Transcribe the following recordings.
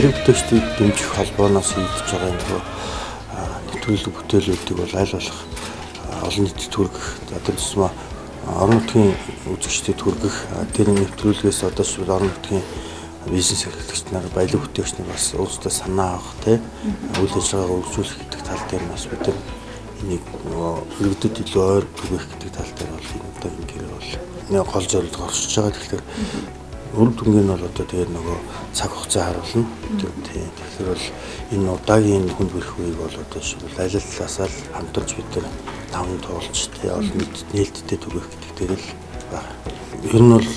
Баялаг бүтээгчдийг дэмжих холбооноос хийгдэж байгаа энэ нөгөө нэвтрүүлэг бүтээлүүдийг бол аль болох олон нийтэд хүргэх, за тэр тусмаа орон нутгийн үзэгчдэд хүргэх, тэр нэвтрүүлгээс одоо жишээлбэл орон нутгийн бизнес эрхлэгч нар, баялаг бүтээгч нар бас өөрсдөө санаа авах, тий, үйл ажиллагаагаа өргөжүүлэх гэдэг тал дээр бас бид нар энийг нөгөө иргэдэд илүү ойр түгээх гэдэг тал дээр бол энэ удаагийн гэрээ бол гол зорилго оршиж байгаа. Тэгэхээр үр дүнгийн нь бол одоо тэгээд нөгөө цаг хугацаа харуулна. Тийм. Тэгэхээр бол энэ удаагийн хүнд бэрх үеийг бол одоо жишээлбэл аль аль талаасаа л хамтарч бид нар даван туулж, тий, олон нийтэд нээлттэй түгээх гэдэг дээр л байна. Ер нь бол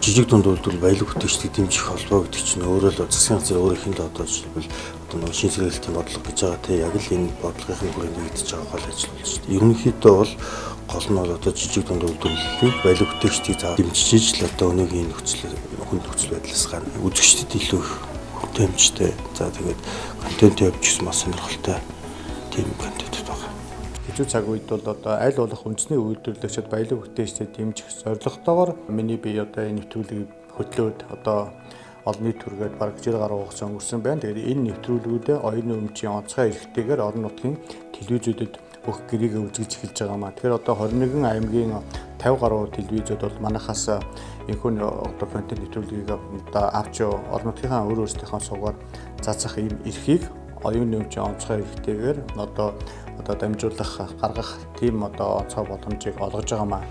жижиг дунд үйлдвэрлэл баялаг бүтээгчдийг дэмжих холбоо гэдэг чинь өөрөө л засгийн газар өөрийнх нь л одоо жишээлбэл одоо нөгөө шинэ сэргийлтийн бодлого гэж байгаа, тий, яг л энэ бодлогын хүрээнд нэгдэж байгаа гол ажил болж шүү дээ. Ерөнхийдөө бол гол нь бол одоо жижиг дунд үйлдвэрлэлийг, баялаг бүтээгчдийг заавал дэмжиж л одоо өнөөгийн нөхцөл хүнд нөхцөл байдлаас гарна. Үзэгчдэд илүү их хүртээмжтэй. За тэгээд контент явж гисэн бас сонирхолтой тийм контент байгаа. Хэцүү цаг үед бол одоо аль болох үндэсний үйлдвэрлэгчид, баялаг бүтээгчдэд дэмжих зорилготойгоор миний бие одоо энэ нэвтрүүлгийг хөтлөөд одоо олон нийт түргээд бараг 60 гаруй хугацаа өнгөрсөн байна. Тэгээд энэ нэвтрүүлгүүдээ оюуны өмчийн онцгой эрхтэйгээр орон нутгийн телевизүүдэд бүх гэрээгээ үзэж эхэлж байгаа маа. Тэгэхээр одоо 21 аймгийн 50 гаруй телевизүүд бол манайхаас энэхүү одоо контент нэвтрүүлгийг одоо авч орон нутгийнхаа өөр өөрсдийнхөө сувгаар цацах ийм эрхийг оюуны өмчийн онцгой эрхтэйгээр одоо дамжуулах, гаргах тийм одоо онцгой боломжийг олгож байгаа маа.